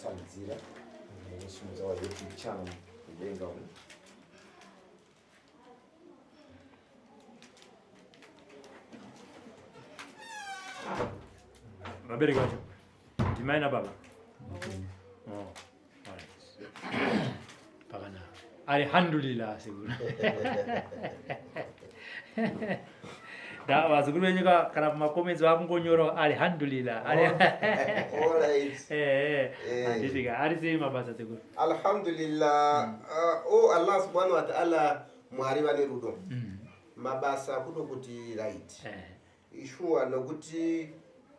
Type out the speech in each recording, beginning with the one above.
Tsanzira munosimudza wa YouTube channel kudenga umu. Vabereki vacho ndimai nababa. Oh, alright. Pakanaka. Alhamdulillah sekuru. Da vazukuru venyu kana pamacomments vakungonyora alhamdulillah. All right. Eh, Eh. handiti ka ari sei mabasa sekuru? Alhamdulillah. Oh Allah subhanahu wa ta'ala Mwari vane rudo. Mabasa kuno kuti right. Ishuwa nokuti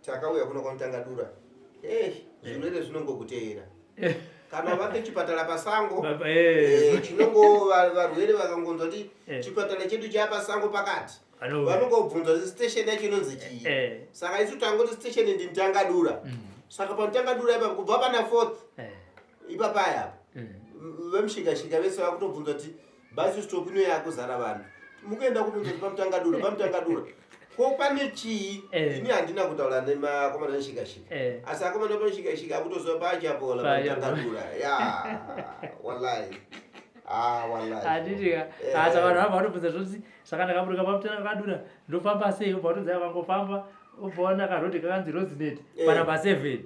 takauya kuno kwamutanga dura. Eh, zvirwere zvinongokuteera. Kana vake chipatara pasango. Baba, eh. Chinongo varwere vakangonzwa kuti chipatara chedu chapasango pakati. Vanongobvunza kuti station yacho inonzi chii. Saka isu tangoti station ndi Mtangadura. Saka paMtangadura ipapo kubva pana fourth ipapaya apa. Vemushikashika vese vakutobvunza kuti bus stop ino yakuzara vanhu. Mukuenda kupi kuti paMtangadura, paMtangadura. Ko pane chii? Ini handina kutaura nemakomana eshikashika. Asi akomana pashikashika akutoziva pachapola paMtangadura. Ya, wallahi. Ah, wallahi. Handiti ka. Saka vanhu vabva vatobvunza zvoti saka ndakaburuka paMtangadura ndofamba sei? Ubva watonzi akangofamba ubva waona karodi kakanzi Rosenet panamba 7.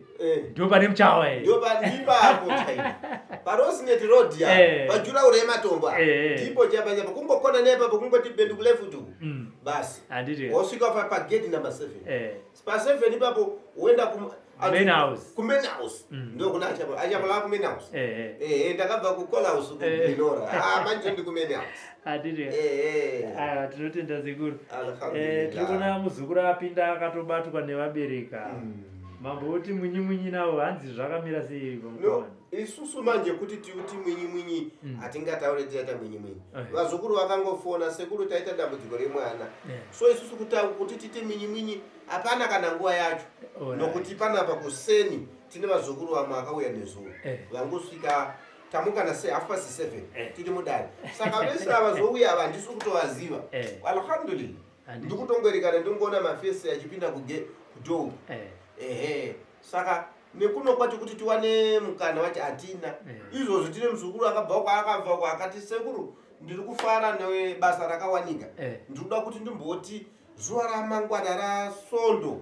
Ndo pane muchawa here? Ndo ipapo chaipo. PaRosenet road ya pajurauro yematombo apa. Ndipo chapa chapa kungokona nepapo kungoti bend kuleft uku. Basi. Handiti. Wosvika pa gate number 7. Pa 7 ipapo woenda ku Main house. Ku main house. Ndo kuna Achapola. Achapola ku main house. Ndakabva ku call house ku Glenora. Ah, manje ndi ku main house. Handiti. Aiwa, tinotenda sekuru. Alhamdulillah. Tiri kuona muzukuru apinda akatobatwa nevabereka. Mambo oti mwinyi mwinyi navo hanzi zvakamira sei No, isusu manje kuti tiuti mwinyi mwinyi hatingataure tichaita mwinyi mwinyi. Vazukuru vakangofona sekuru taita dambudziko remwana. So isusu kuti tiite mwinyi mwinyi hapana kana nguva yacho. Nokuti panapa kuseni tine vazukuru vamwe vakauya nezuro. Vangosvika tamuka na 7:30 tiri mudare. Saka vese ava zouya ava handisi kutovaziva. Alhamdulillah. Ndikutongoerekana ndingoona mafesi achipinda kudoor. Saka nekuno kwacho kuti tiwane mukana wacho hatina. Izvozvo tine muzukuru akabva kwaakabva kwa akati sekuru ndiri kufara nebasa rakawanika. Ndinoda kuti ndimboti zuva ramangwana rasondo.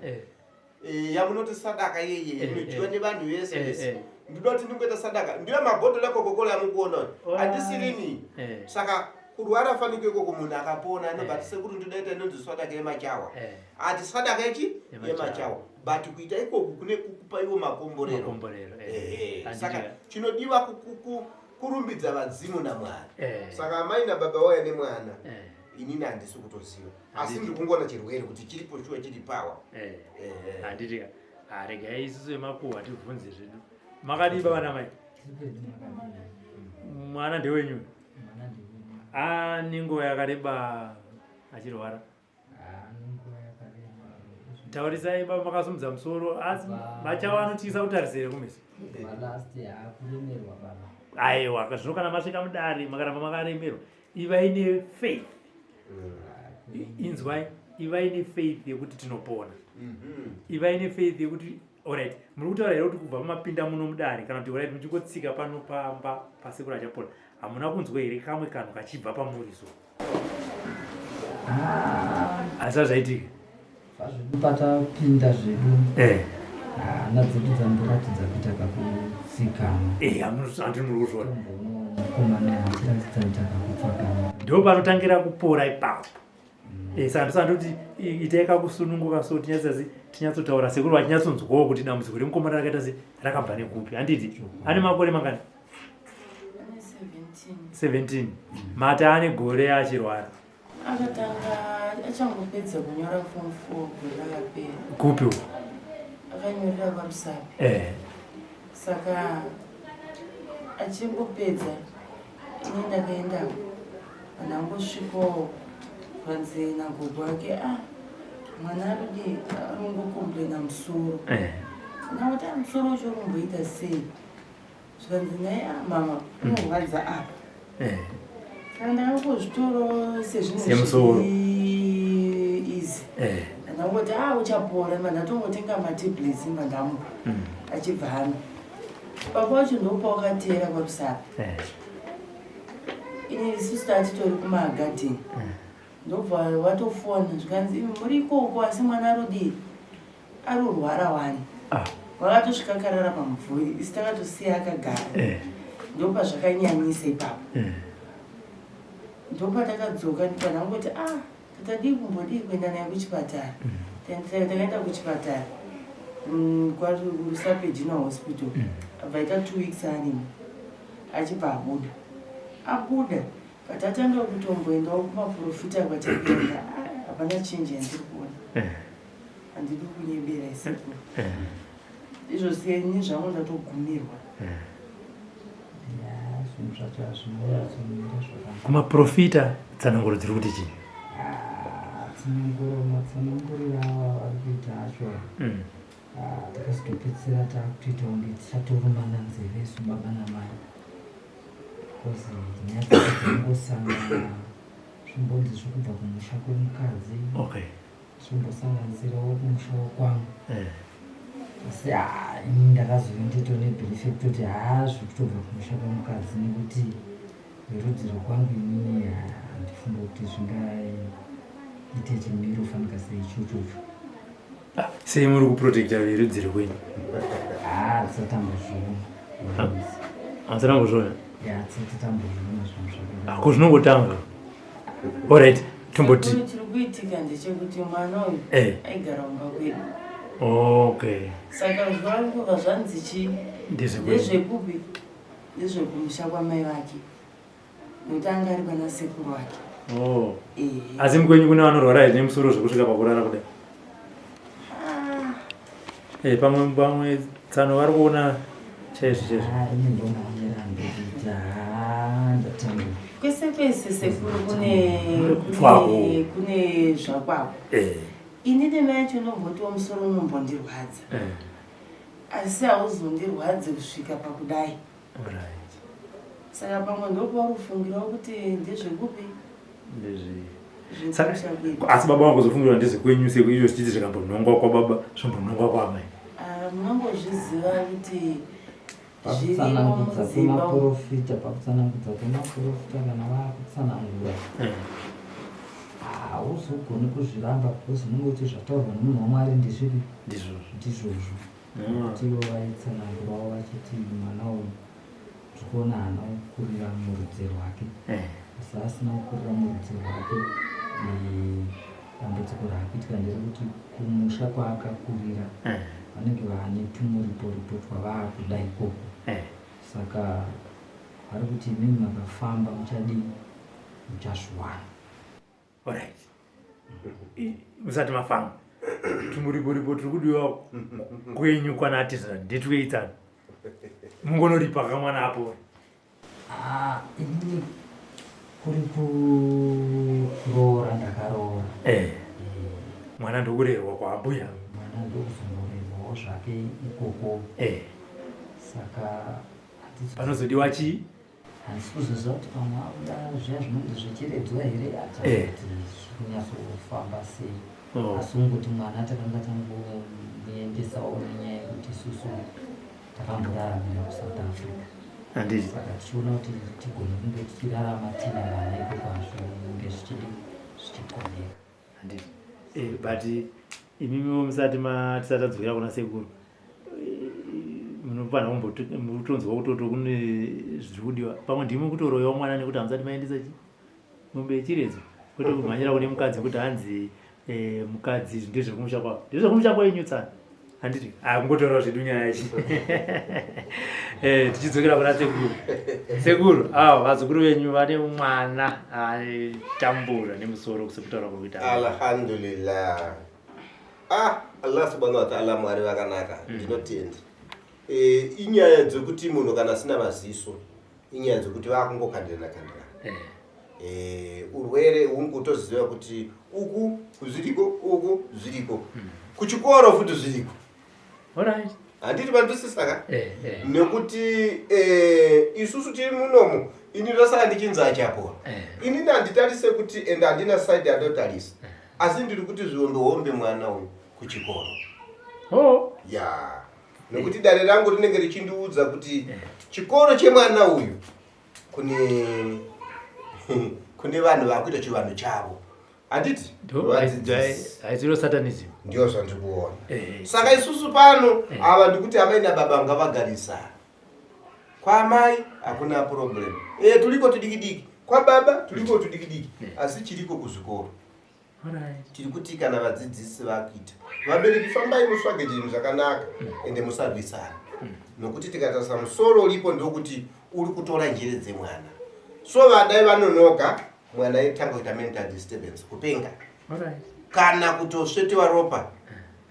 Yamunoti sadaka yeye inodyiwa nevanhu vese vese. Ndinoda kuti ndingoita sadaka. Ndiyo mabhodhoro eCoca-Cola yamukuona. Handisirini. Saka kurwara fanike ikoko munhu akapona anobva ati sekuru ndinoda inonzi sadaka yemachawa. Ati sadaka yechi? Yemachawa. But kuita ikoku kune kukupa iwo makomborero. Makomborero, Saka chinodiwa kurumbidza vadzimu naMwari. Saka amai nababa vauya nemwana. Inini handisi kutoziva. Asi ndiri kungoona chirwere kuti chiripo shuwa chiri power. Handiti ka. Regai isusu vemakuhwa tibvunze zvedu. Makadii baba namai? Mwana ndewenyu? Ane nguva yakareba achirwara. Taurisai baba makasumudza musoro asi machawa anotyisa kutarisa here kumeso? Aiwa, zvino kana masvika mudare makaramba makaremerwa ivai nefaith. Inzwai, ivai nefaith yekuti tinopona. Ivai nefaith yekuti alright, muri kutaura here kuti kubva mapinda muno mudare kana kuti alright muchingotsika pano pamba pasekuru Achapola hamuna kunzwa here kamwe kanhu kachibva pamuri so? Asi zvaitika Pazvedu patapinda zvedu. Hana dzedu dzamboratidza kuita kakutsikana. Handiri muri kuzviona. Mukomana achiratidza kuita kakupfakana. Ndo panotangira kupora ipapo. Saka ndosaka ndoti itai kakusununguka so tinyatsotaura sekuru vachinyatsonzwawo kuti dambudziko remukomana rakaita se rakabva nekupi. Handiti? Ane makore mangani? 17. Mati ane gore achirwara. Akatanga achangopedza kunyora form 4 gore rakapera. Kupi uko? Akanyorera kwaRusape. Saka achingopedza ini ndakaendako. Ndangosvikawo panze nagogo wake mwana aridi arongokomplaina musoro. Ndangoti musoro wacho uromboita sei? Zvikanzi naye mama unorwadza apa. Saka ndakangozvitoro sezvinhu Semusoro. easy. Ndangoti uchapora, mba ndatongotenga matablets mba ndamupa. Achibva anwa. Baba wacho ndopawakateera kwaRusape. Eh. Ini isusu tatitori kumagadheni. Ndobva watofona zvikanzi imi muri ikoko asi mwana arudii arurwara wani. Ah. Wakatosvika akarara pamumvuri isu takatosiya akagara. Eh. Ndopazvakanyanyisa ipapo. Eh. Ndopatakadzoka ndikangoti ah tadii kumbodii kuenda naye kuchipatara. Takaenda kuchipatara kwaRusape General Hospital. Abva aita 2 weeks arimo achibva abuda. Abuda patatanga kutomboendawo kumaprofita kwatakaenda hapana change yandiri kuona. Handidi kunyebera isekuru. Izvo seni zvangu ndatogumirwa. Ya, zvinhu zvacho hazvinonyatsomira zvakanaka. Kumaprofita tsananguro dziri kuti chii? Ah, tsananguro matsananguriro ava vari kuita acho ah, takazotopedzisira takutoita kunge tichatorumana nzeve isu baba namai because nyaya dzacho dzaingosangana zvimbonzi zviri kubva kumusha kwemukadzi zvimbosanganisirawo kumusha wekwangu. Asi haa ini ndakazove ndito nebelief yekutoti haa zviri kutobva kumusha kwemukadzi nekuti verudzi rwekwangu inini handifunge kuti zvingaite chimiro fanika seichochocho. Ah, sei muri kuprotecta verudzi rwenyu? Haa tisati tambozviona. Hamusati tambozviona? Ya, tisati tambozviona zvinhu zvakadaro. Ah, ko zvinongotanga. Alright, tomboti. Chikuru chiri kuitika ndechekuti mwana uyu aigara kumba kwedu. Okay. Saka zvangova zvanzi chii? Ndezvekupi? Ndezvekumusha kwamai vake. Nekuti anga ari pana sekuru vake. Oh. Asi mukwenyu kune vanorwara here nemusoro zvekusvika pakurara kudai? Ah. Pamwe pamwe tsano vari kuona chaizvo chaizvo. Ah, ini ndomaonera andikuita. Ah, ndatambura. Kwese kwese sekuru Twako. kune zvakwako. Ini nemai yacho unombotiwo musoro unombondirwadza. Asi hauzondirwadzi kusvika pakudai. Alright. Saka pamwe ndopauri kufungirawo kuti ndezvekupi? Ndezve. Zvekusha kwedu. Asi baba vangu kuzofungirwa ndezvekwenyu seko izvo zvichiti zvikambonhongwa kwababa zvombonhongwa kwaamai. Ah, munongozviziva kuti zvirimo Pakutsanangudza mudzimba umu. kwemaporofita, pakutsanangudza kwemaporofita kana vakutsanangura hauzogoni kuzviramba because unenge uchi zvataurwa nemunhu waMwari ndezvipi? Ndizvozvo. Ndizvozvo. Nekuti ivo vaitsanangurawo vachiti mwana uyu tiri kuona haana kukurira murudzi rwake. Asi asina kukurira murudzi rwake, dambudziko raakuitika nderekuti kumusha kwaakakurira vanenge vane tumuriporipo twavaakuda ikoko. Saka vari kuti imimi makafamba muchadii? Muchazviwana. Alright. Musati mafamba. Tumuriporipo turi kudiwa kwenyu kwana atizana ndetweitsana. Mungonoripa kamwana apo. Ah, inini kuri kuroora ndakaroora. Mwana ndokurerwa kwaambuya. Mwana ndokuzongorerwawo zvake ikoko. Saka handisi Panozodiwa chii? Handisi kuzoziva kuti pamwe akuda zviya zvinonzi zvechiredzwa here, hatizivi kuti zviri kunyatsofamba sei. Asi kungoti mwana takanga tangomuendesawo nenyaya yekuti isusu takamboraramira kuSouth Africa. Handiti. Saka tichiona kuti tigone kunge tichirarama tiine mwana ikoko hazvinge zvichigoneka. Handiti. But imimiwo musati tisati tadzokera kuna sekuru, munofanira kutonzwa kutoto kune zviri kudiwa. Pamwe ndimi kutoroyawo mwana nekuti hamusati maendesa chi mombe yechiredzo, kwete kumhanyira kune mukadzi kuti hanzi mukadzi izvi ndezvekumusha kwavo, ndezvekumusha kwenyu tsana. Handiti? Ah, kungotaura zvedu nyaya yachi. Tichidzokera kuna sekuru. Sekuru, vazukuru venyu vane mwana aitambura nemusoro sekutaura kuri kuita. Alhamdulillah. Allah subhanahu wa ta'ala Mwari vakanaka, ndinotenda. Inyaya dzekuti munhu kana asina maziso, inyaya dzekuti vakungokandirana kandirana. Urwere hungu toziva kuti uku zviriko, uku zviriko. Kuchikoro futi zviriko. Alright. Handiti vandisisa ka? Nekuti isusu tiri munomu, ini ndosaka ndichinzi achapora. Inini handitarise kuti ende handina side yandotarisa. Asi ndiri kuti zvihombe hombe mwana uyu kuchikoro. Oh. Ya. Nokuti dare rangu rinenge richindiudza kuti chikoro chemwana uyu kune kune vanhu vakuita chivanhu chavo. Handiti? Haisiro satanism. Ndiyo zvandiri kuona. Saka isusu pano ava ndikuti amai nababa ngavagarisana. Kwaamai hakuna problem. Eh, tuliko tudikidiki. Kwababa tuliko tudikidiki. Asi chiriko kuzvikoro. Tiri kuti kana vadzidzisi vakuita vabereki fambai musvage chinhu zvakanaka ende musarwisana nokuti tikatarisa musoro uripo ndokuti uri kutora njere dzemwana so vadai vanonoka mwana aitanga kuita mental disturbance kupenga kana kutosvetewa ropa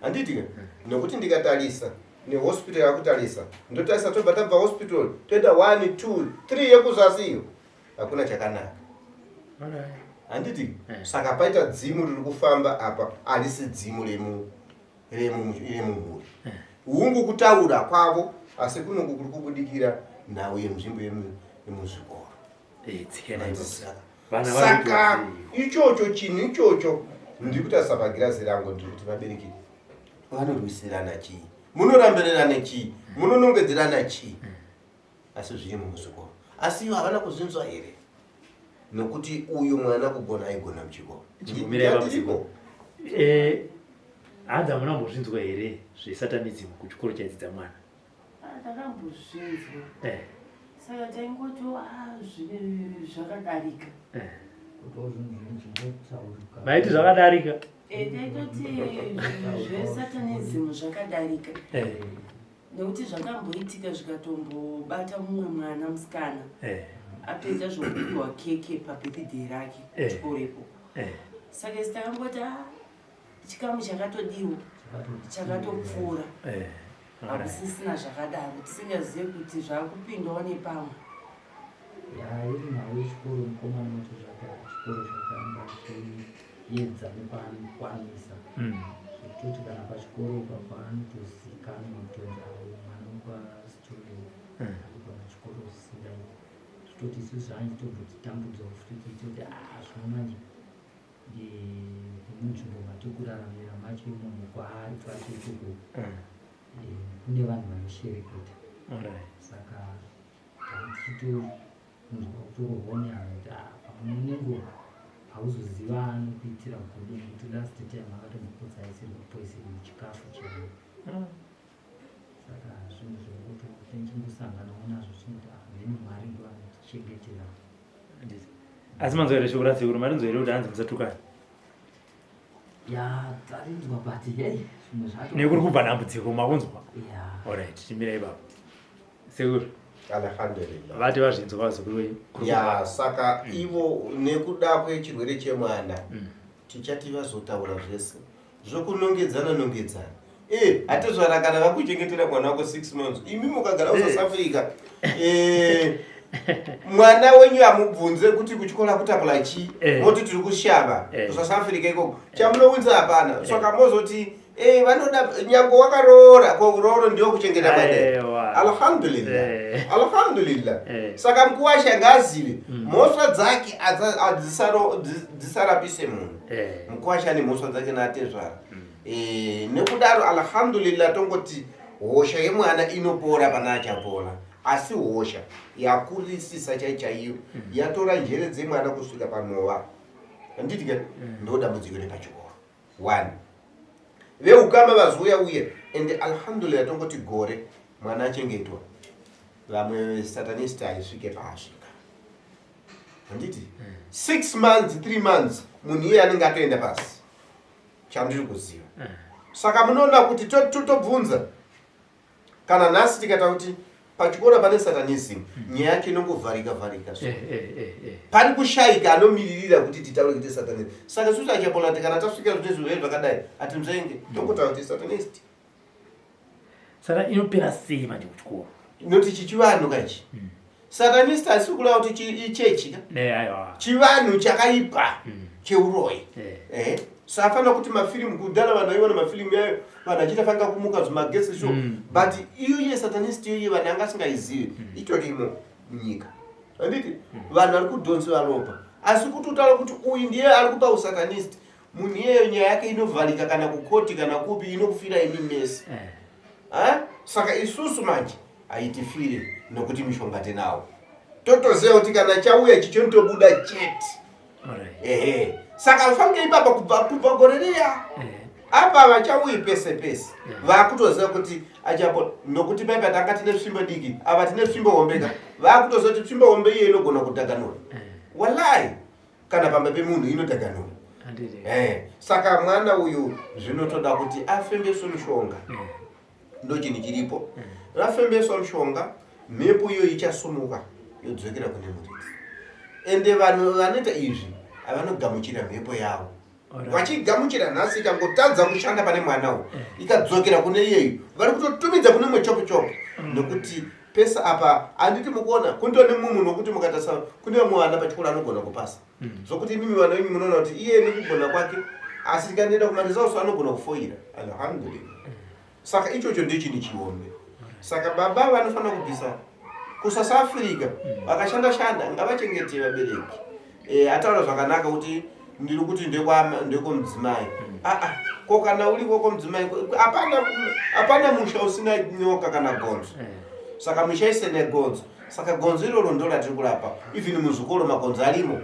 handiti ka nokuti ndikatarisa nehospital yakutarisa ndotarisa tobva tabva hospital toenda 1 2 3 yekuzasi iyo hakuna chakanaka handiti eh. Saka paita dzimu riri kufamba apa harisi dzimu remumhuri eh. Hungu kutaura kwavo asi kunoku kuri kubudikira nhau yenzvimbo yemuzvikoro eh, saka ichocho chinhu ichocho ndiri kutarisa pagirazi rangu ndiri kuti vabereki vanorwisirana chii munorambererana chii munonongedzerana chii asi zviri muzvikoro asi ivo havana kuzvinzwa here nokuti uyu mwana kugona aigona muchikoro Chimbomirai eh, hanzi hamuna kumbozvinzwa here zvesatanism kuchikoro chaidzidza mwana ah, takambozvinzwa eh. Saka taingoti ah, zvakadarika eh. Maiti zvakadarika taitoti zvesatanism zvakadarika nekuti zvakamboitika zvikatombobata mumwe mwana musikana eh. atoita zvokupiwa keke pabirthday rake eh. kuchikoro ikoko eh. Saka isi takangoti ah, chikamu chakatodiwa chakatopfuura hakusisina zvakadaro tisingazive kuti zvakupindawo nepamwe Ya iri nhau yechikoro mukomana wacho zvake chikoro zvakanga achiedza nepaanokwanisa zvekutoti kana pachikoro ipapo anotozikanwa kutonzi awo mwana wekwaSithole anogona chikoro zvisingaiti zvitoti isusu anchitombotitambudzawo futi tichitoti a zvino manje nemunzvimbo matikuraramira macho imomo kwaari kwacho ikoko kune vanhu vanoshereketa saka tichitonzwa kutorohwa nehana kuti ah, pamwe unenge hauzoziva anokuitira godo nekuti last time akatombopotsa aisirwa poison muchikafu chaiyo saka zvinhu zvekuti tichingosanganawo nazvo tinoti ah, mheni Mwari ndo anotichengetera Asi manzwa here shoko rasekuru marinzwa here kuti hanzi musatukana Ya tarinzwa but hey zvimwe zvacho nekuri kubva dambudziko makunzwa ya Alright timira ipapo sekuru Alhamdulillah Vati vazvinzwa vazukuru venyu Kuri Ya kubva saka ivo nekuda kwechirwere chemwana tichati vazotaura zvese zvokunongedzana nongedzana e hatizvara kana vakuchengetera mwana wako 6 months imi mukagara kuSouth Africa eh, mwana wenyu amubvunze kuti kuchikoro akutapula chii moti tiri kushava kuSouth Africa ikoko chamunowinza hapana saka mozoti Eh, vanoda nyango wakaroora ko rooro ndiyo kuchengeta mwana Aiwa. Alhamdulillah Alhamdulillah Saka mukuwasha ngaazive mhosva dzake dzisarapise munhu Mukuwasha ane mhosva dzake naatezvara Eh, nekudaro alhamdulillah tongoti hosha yemwana inopora pana achapora asi hosha yakurisisa chai chaiyo yatora njere dzemwana kusvika panova handiti ke ndo dambudziko repachikoro one veukama vazouya uye and alhamdulillah tongoti gore mwana achengetwa vamwe satanist haisvike paasvika handiti 6 months 3 months munhu iye anenge atoenda pasi chandiri kuziva Saka munoona kuti totobvunza kana nhasi tikata kuti pachikoro pane satanism nyaya yacho inongovharika vharika so Eh, eh, eh, eh. Pari kushaika anomiririra kuti titaure kuti satanism saka isusu achapola kuti kana tasvika zvine zvirwere zvakadai hatinzvenge tongotaura kuti satanist Saka inopera sei manje kuchikoro Noti chichivanhu kaichi satanist haisi kureva kuti ichechi ka Ne aiwa Chivanhu chakaipa cheuroyi Eh. Safanira kuti mafirimu kudhara vanhu vaiona mafirimu yayo vanhu achiita fanga kumuka zvimagetsi sho but iyo yesatanist iyoye vanhu anga asingaizivi itorimo munyika handiti vanhu vari kudhonzera ropa asi kuti utaura kuti uyu ndiye ari kupa usatanist munhu iyeyo nyaya yake inovharika kana kukoti kana kupi inokufira imi mese Eh. Eh? Saka isusu manje haitifire nokuti mishonga tinawo. Totoziva kuti kana chauya chichontobuda chete. Ehe. Saka fange ipapa kubva kubva gore riya. Apa vachauyi pese pese. Vakutoziva kuti achapo nokuti paipa tanga tine tsvimbo diki ava tine tsvimbo hombe ka. Vakutoziva kuti tsvimbo hombe iye inogona kudhaganura. Wallahi kana pamba pemunhu inodhaganura. Eh, saka mwana uyu zvinotoda kuti afembeswe mushonga. Ndochinhu chiripo. Rafembeswa mushonga mhepo iyo ichasumuka yodzokera kune muridzi. Ende vanhu vanoita izvi avanogamuchira mhepo yavo. Vachigamuchira nhasi ikangotadza kushanda pane mwana uyu ikadzokera kune iyeyu vari kutotumidza kune mumwe chopu chopu nokuti pese apa handiti mukuona kundone mumwe nokuti mukatarisa kune vamwe vana pachikoro anogona kupasa zvokuti imimi vana venyu munoona kuti iye nekugona kwake asi tikanenda kumaresults anogona kufoira alhamdulillah saka ichocho ndechinhu chihombe saka baba vanofanira kubvisa kusouth africa vakashanda shanda ngavachengete vabereki e, ataura zvakanaka kuti ndiri kuti ndekwomudzimai aa ko kana uri kwomudzimai hapana hapana musha usina nyoka kana gonzo saka misha isine gonzo saka gonzo iroro ndo ratiri kurapa even muzvikoro magonzo arimo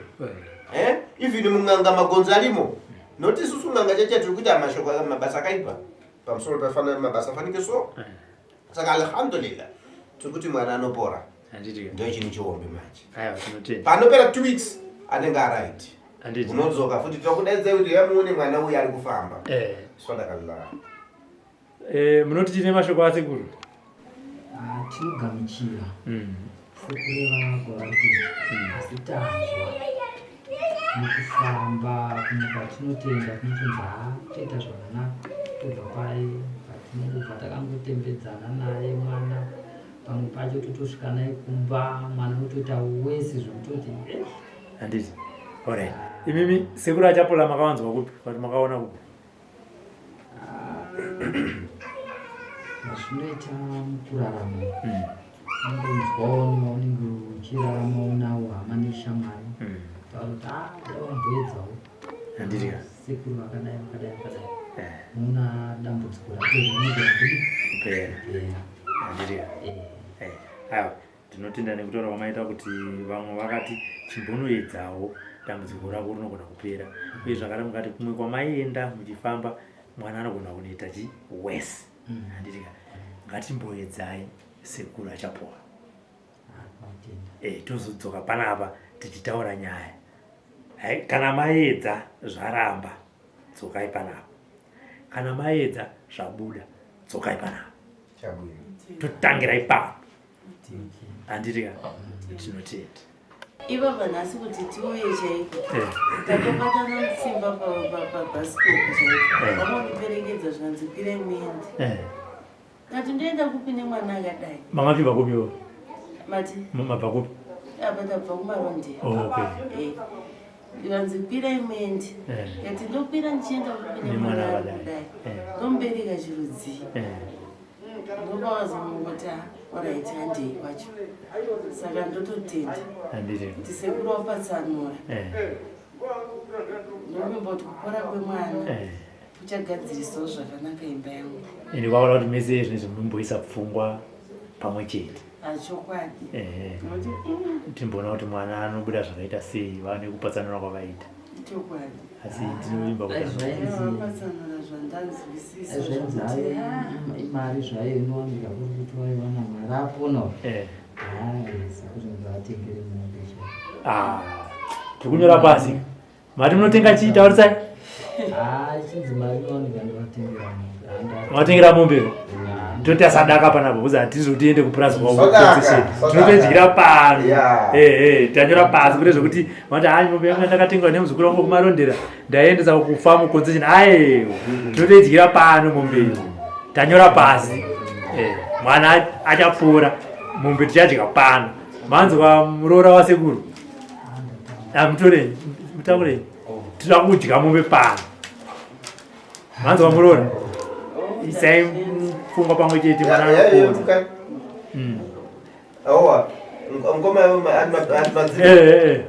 eh? even mun'anga magonzo arimo noti isusu n'anga chacha tiri kuita mashoko mabasa akaipa pamusoro pafana mabasa afanike so saka alhamdulillah tiri kuti mwana anopora ndo chinhu chihombe manje panopera two weeks anenge aright unodzoka futi tokudaidzai kuti yamuone mwana uyu ari kufamba eh. sadakallah Eh, munoti tine mashoko asekuru? Ah, tinogamuchira sekureva kwavari kuita asi tanzwa mukufamba kumwe kwatinotenda tinotonzi haa toita zvakanaka tobva paye patinongobva takangotembedzana naye mwana pamwe pacho totosvika naye kumba mwana unotoita wese zvekutoti eh. Handiti. Alright. Imimi sekuru achapola makawanzwa kupi? Kuti makaona kupi? Zvinoita mukurarama unongonzwawo nevaunenge uchiraramawo nawo hama neshamwari vanoti ah dai wamboedzawo Handiti. Sekuru vakadai vakadai vakadai unoona dambudziko rako rinogona kudi Kupera. kupera. Handiti. Eh. Eh. Aiwa. Tinotenda nekutaura kwamaita kuti vamwe vakati chimbonoedzawo dambudziko rako rinogona kupera uye zvakare mukati kumwe kwamaienda muchifamba mwana anogona kunoita chi wese handiti ka ngatimboedzai sekuru achapora eh, tozodzoka panapa tichitaura nyaya Hai, kana maedza zvaramba dzokai panapa kana maedza zvabuda dzokai panapa totangira ipapo handiti ka tinotenda ivava nhasi kuti tiuye chaiko eh. tatobatana mutsimba pabhasikoko chaiko eh. vamondiperekedza zvikanzi kwirai muende eh. Ndati ndoenda kupi nemwana akadai? Manga kupi iwo? Mati? Mabva kupi? Apa tabva kuMarondera. Oh, okay. Eh. Ndikanzi kwirai muende. Eh. Ndati ndokwira ndichienda kupi nemwana akadai? Eh. Ndomubereka chirudzii? Eh. Ndopavazongoti ah, alright handei kwacho. Saka ndototenda. Handiti. Kuti sekuru wapatsanura. Eh. Ndovimba kuti kupora kwemwana. Eh. Uchagadzirisawo zvakanaka imba yangu. Ende kwaona kuti mese zvinezvi mumboisa pfungwa pamwe chete. Achokwadi. Ehe. Timboona kuti mwana anobuda zvakaita sei vane kupatsanura kwavaita. Chokwadi. Asi ndinovimba kuti vapatsanura zvandanzwisisa. Zvainzi hayo imari zvayo inowanika kuri kuti waiwana mari apona. Eh. Hayi sekuti ngaatengere mombe chaiyo. Ah. Tikunyora pasi. Mati munotenga chii taurisai? Ah, chinzi mari inowanika ndovatengera mombe. Matengera mombe. Toti asadaka panapa kuzi hatizi tiende kupurazi kwavo. Tinotodyira pano. Eh eh tanyora pasi kune zvekuti vati hayi mombe yangu ndakatengwa nemuzukuru wangu kumarondera ndaiendesa kufamu concession. Aiwa. Tinotodyira pano mombe iyi. Tanyora pasi. Eh mwana achapora mombe tichadya pano. Manzwa muroora wasekuru. Mutorei, mutaurei. Tinoda kudya mombe pano. Manzwa muroora. Isai pfungwa pamwe chete mwana anopona. Awa. Ngoma Eh eh.